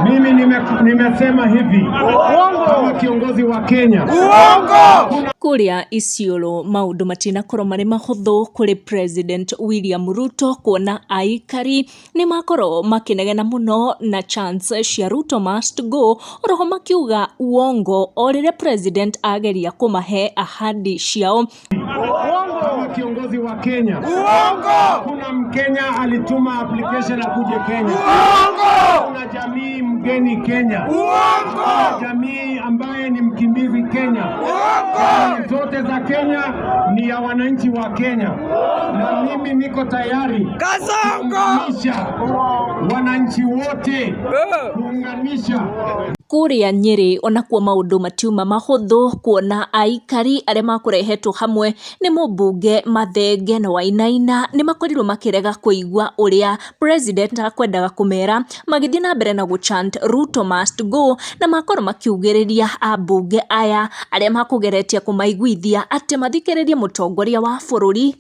Mimi nimesema hivi kama kiongozi wa Kenya. Kũrĩa Isiolo maũndũ matinakorwo marĩ mahũthũ kũrĩ President William Ruto kuona aikari nĩ makorwo makĩnegena mũno na chants cia "Ruto must go", oroho makiuga uongo o rĩrĩa President ageria kũmahe ahadi ciao. Kama kiongozi wa Kenya. Kuna Mkenya alituma application akuje Kenya. Kuna jamii mgeni Kenya. Kuna jamii ambaye ni mkimbizi Kenya. Mali zote za Kenya ni ya wananchi wa Kenya, na mimi niko tayari kuunganisha wananchi wote, kuunganisha. Kũrĩa Nyĩrĩ onakuo maũndũ matiuma mahũthũ kuona aikari arĩa makũrehetwo hamwe nĩ mũmbunge Mathenge na Wainaina nĩ makorirwo makĩrega kũigua ũrĩa President akwendaga kũmera, magĩthiĩ na mbere na gũchant "Ruto must go", na makorwo makiugĩrĩria ambunge aya arĩa makũgeretie kũmaiguithia atĩ mathikĩrĩrie mũtongoria wa bũrũri.